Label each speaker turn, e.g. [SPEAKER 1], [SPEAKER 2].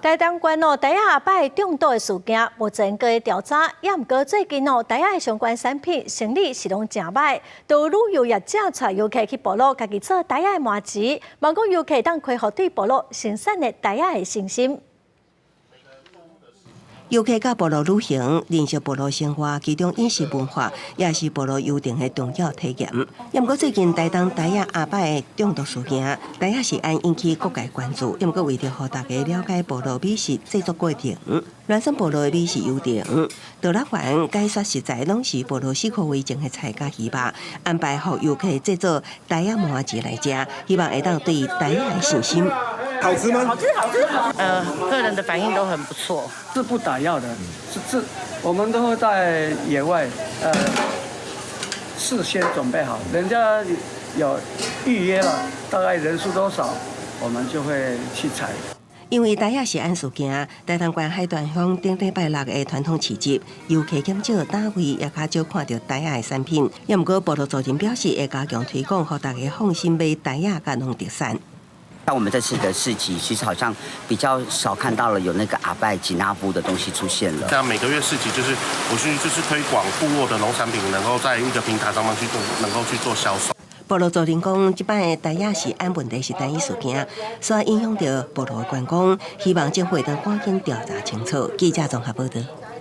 [SPEAKER 1] 台東縣哦，袋仔阿伯中毒的事件，目前閣咧調查。也毋過最近哦，袋仔的相關產品生理是攏誠䆀，都旅遊業者帶遊客去部落，家己做袋仔的麻糍，望講遊客當恢復對部落生產的袋仔的信心。
[SPEAKER 2] 遊客佮部落旅行，認識部落生活，其中飲食文化也是部落遊程的重要體驗。也毋過最近台東袋仔阿伯的中毒事件，袋仔食安引起各界關注。也毋過為著予大家了解部落美食製作過程，巒選部落的美食遊程，導覽員解說食材攏是部落四箍為種的菜佮魚肉，安排予遊客製作袋仔麻糍來食，希望會當對袋仔的信心。
[SPEAKER 3] 好吃嗎？
[SPEAKER 4] 好吃，好吃。客人的反應都很不錯。
[SPEAKER 5] 是不打藥的，是自我們都會在野外，事先準備好，人家有預約了，大概人數多少，我們就會去採。
[SPEAKER 2] 因為袋仔食安事件，台東縣海端鄉頂禮拜六的傳統市集，遊客減少，單位也較少看著袋仔的產品。也毋過部落族人表示會加強推廣，予大家放心買袋仔佮農特產。
[SPEAKER 6] 但我們這次的市集，其實好像比較少看到了有那個阿拜吉納夫的東西出現了。
[SPEAKER 7] 這樣每個月市集就是我去就是推廣部落的農產品，能夠在一個平台上面去做，能夠去做銷售。
[SPEAKER 2] 部落族人講，這擺的袋仔食安問題是單一事件，所以影響著部落的觀光，希望政府會當趕緊調查清楚。記者綜合報導。